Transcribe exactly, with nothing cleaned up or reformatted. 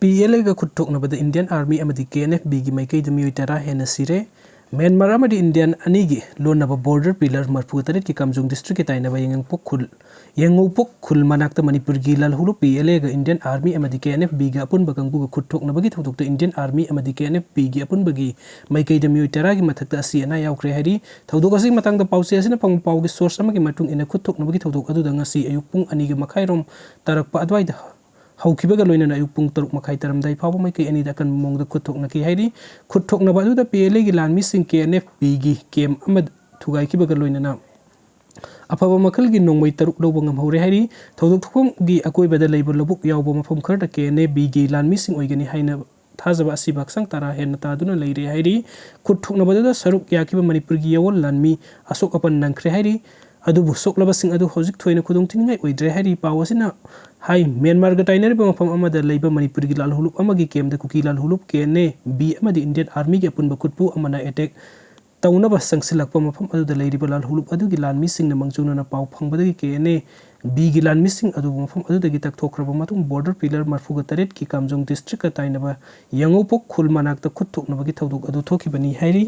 P L ꯑꯦꯒ ꯈꯨꯠ ꯊꯣꯛꯅꯕꯗ Indian army ꯑꯃꯗꯤ ꯀꯦ and F ꯕꯤꯒꯤ ꯃꯥꯏꯀꯩꯗ ꯃꯤꯑꯣꯏ ꯇꯔꯥ ꯍꯦꯟꯅ ꯁꯤꯔꯦ꯫ ꯃ꯭ꯌꯥꯟꯃꯥꯔ ꯑꯃꯗꯤ ꯏꯟꯗꯤꯌꯟ ꯑꯅꯤꯒꯤ ꯂꯣꯟꯅꯕ ꯕꯣꯔꯗꯔ ꯄꯤꯂꯔ ꯃꯔꯤꯐꯨꯇꯔꯦꯠꯀꯤ ꯀꯥꯝꯖꯣꯡ ꯗꯤꯁꯇ꯭ꯔꯤꯛꯀꯤ ꯇꯥꯏꯅꯕ ꯌꯦꯡꯉꯧꯄꯣꯛ ꯈꯨꯜ, ꯌꯦꯡꯉꯧꯄꯣꯛ ꯈꯨꯜ ꯃꯅꯥꯛꯇ ꯃꯅꯤꯄꯨꯔꯒꯤ ꯂꯥꯜꯍꯧꯂꯨꯞ ꯄꯤ ꯑꯦꯜ ꯑꯦꯒ ꯏꯟꯗꯤꯌꯟ ꯑꯥꯔꯃꯤ ꯑꯃꯗꯤ ꯀꯦ ꯑꯦꯟ ꯑꯦꯐ ꯕꯤꯒ ꯑꯄꯨꯟꯕ ꯀꯥꯡꯕꯨꯒ ꯈꯨꯠ ꯊꯣꯛꯅꯕꯒꯤ ꯊꯧꯗꯣꯛꯇ ꯏꯟꯗꯤꯌꯟ ꯑꯥꯔꯃꯤ ꯑꯃꯗꯤ ꯀꯦ ꯑꯦꯟ ꯑꯦꯐ ꯕꯤꯒꯤ ꯑꯄꯨꯟꯕꯒꯤ ꯃꯥꯏꯀꯩꯗ ꯃꯤꯑꯣꯏ ꯇꯔꯥꯒꯤ ꯃꯊꯛꯇ ꯑꯁꯤ ꯑꯅꯥ ꯌꯥꯎꯈ꯭ꯔꯦ ꯍꯥꯏꯔꯤ꯫ ꯊꯧꯗꯣꯛ ꯑꯁꯤꯒꯤ ꯃꯇꯥꯡꯗ ꯄꯥꯎꯆꯦ ꯑꯁꯤꯅ ꯐꯪꯕ ꯄꯥꯎꯒꯤ ꯁꯣꯔꯁ ꯑꯃꯒꯤ ꯃꯇꯨꯡ ꯏꯟꯅ, ꯈꯨꯠ ꯊꯣꯛꯅꯕꯒꯤ ꯊꯧꯗꯣꯛ ꯑꯗꯨꯗ ꯉꯁꯤ ꯑꯌꯨꯛ ꯄꯨꯡ ꯑꯅꯤꯒ ꯃꯈꯥꯏꯔꯣꯝ ꯇꯥꯔꯛꯄ ꯑꯗꯨꯋꯥꯏꯗ ꯍꯧꯈꯤꯕꯒ ꯂꯣꯏꯅꯅ ꯑꯌꯨꯛ ꯄꯨꯡ ꯇꯔꯨꯛ ꯃꯈꯥꯏ ꯇꯥꯔꯝꯗꯥꯏ ꯐꯥꯎꯕ ꯃꯥꯏꯀꯩ ꯑꯅꯤꯗ ꯑꯀꯟꯕ ꯃꯑꯣꯡꯗ ꯈꯨꯠ ꯊꯣꯛꯅꯈꯤ ꯍꯥꯏꯔꯤ꯫ ꯈꯨꯠ ꯊꯣꯛꯅꯕ ꯑꯗꯨꯗ ꯄꯤ ꯑꯦꯜ ꯑꯦꯒꯤ ꯂꯥꯟꯃꯤꯁꯤꯡ ꯀꯦ ꯑꯦꯟ ꯑꯦꯐ ꯕꯤꯒꯤ ꯀꯦꯝ ꯑꯃ ꯊꯨꯒꯥꯏꯈꯤꯕꯒ ꯂꯣꯏꯅꯅ ꯑꯐꯕ ꯃꯈꯜꯒꯤ ꯅꯣꯡꯃꯩ ꯇꯔꯨꯛ ꯂꯧꯕ ꯉꯝꯍꯧꯔꯦ ꯍꯥꯏꯔꯤ꯫ ꯊꯧꯗꯣꯛ ꯊꯣꯛꯐꯝꯒꯤ ꯑꯀꯣꯏꯕꯗ ꯂꯩꯕ ꯂꯧꯕꯨꯛ ꯌꯥꯎꯕ ꯃꯐꯝ ꯈꯔꯗ ꯀꯦ ꯑꯦꯟ ꯑꯦ ꯕꯤꯒꯤ ꯂꯥꯟꯃꯤꯁꯤꯡ ꯑꯣꯏꯒꯅꯤ ꯍꯥꯏꯅ ꯊꯥꯖꯕ ꯑꯁꯤꯕ ꯍꯛꯆꯥꯡ ꯇꯔꯥ ꯍꯦꯟꯅ ꯇꯥꯗꯨꯅ ꯂꯩꯔꯦ ꯍꯥꯏꯔꯤ꯫ ꯈꯨꯠ ꯊꯣꯛꯅꯕꯗꯨꯗ ꯁꯔꯨꯛ ꯌꯥꯈꯤꯕ ꯃꯅꯤꯄꯨꯔꯒꯤ ꯌꯥꯑꯣꯟ ꯂꯥꯟꯃꯤ ꯑꯁꯣꯛ ꯑꯄꯟ ꯅꯪꯈ꯭ꯔꯦ ꯍꯥꯏꯔꯤ꯫ ꯑꯗꯨꯕꯨ ꯁꯣꯛꯂꯕꯁꯤꯡ ꯑꯗꯨ ꯍꯧꯖꯤꯛ ꯊꯣꯏꯅ ꯈꯨꯗꯣꯡꯊꯤꯅꯤꯡꯉꯥꯏ ꯑꯣꯏꯗ꯭ꯔꯦ ꯍꯥꯏꯔꯤ꯫ ꯄꯥꯎ ꯑꯁꯤꯅ ꯍꯥꯏ, ꯃ꯭ꯌꯥꯟꯃꯥꯔꯒ ꯇꯥꯏꯅꯔꯤꯕ ꯃꯐꯝ ꯑꯃꯗ ꯂꯩꯕ ꯃꯅꯤꯄꯨꯔꯒꯤ ꯂꯥꯜꯍꯧꯂꯨꯞ ꯑꯃꯒꯤ ꯀꯦꯝꯗ ꯀꯨꯀꯤ ꯂꯥꯜꯍꯧꯂꯨꯞ ꯀꯦ ꯑꯦꯟ ꯑꯦ ꯕꯤ ꯑꯃꯗꯤ ꯏꯟꯗꯤꯌꯟ ꯑꯥꯔꯃꯤꯒꯤ ꯑꯄꯨꯟꯕ ꯈꯨꯠꯄꯨ ꯑꯃꯅ ꯑꯦꯇꯦꯛ ꯇꯧꯅꯕ ꯆꯪꯁꯤꯜꯂꯛꯄ ꯃꯐꯝ ꯑꯗꯨꯗ ꯂꯩꯔꯤꯕ ꯂꯥꯜꯍꯧꯂꯨꯞ ꯑꯗꯨꯒꯤ ꯂꯥꯟꯃꯤꯁꯤꯡꯅ ꯃꯥꯡꯖꯧꯅꯅ ꯄꯥꯎ ꯐꯪꯕꯗꯒꯤ ꯀꯦ ꯑꯦꯟ ꯑꯦ ꯕꯤꯒꯤ ꯂꯥꯟꯃꯤꯁꯤꯡ ꯑꯗꯨꯕꯨ ꯃꯐꯝ ꯑꯗꯨꯗꯒꯤ ꯇꯛꯊꯣꯛꯈ꯭ꯔꯕ ꯃꯇꯨꯡ ꯕꯣꯔꯗꯔ ꯄꯤꯂꯔ ꯃꯔꯤꯐꯨꯒ ꯇꯔꯦꯠꯀꯤ ꯀꯥꯝꯖꯣꯡ ꯗꯤꯁꯇ꯭ꯔꯤꯛꯀ ꯇꯥꯏꯅꯕ ꯌꯥꯉꯧꯄꯣꯛ ꯈꯨꯜ ꯃꯅꯥꯛꯇ ꯈꯨꯠ ꯊꯣꯛꯅꯕꯒꯤ ꯊꯧꯗꯣꯛ ꯑꯗꯨ ꯊꯣꯛꯈꯤꯕꯅꯤ ꯍꯥꯏꯔꯤ꯫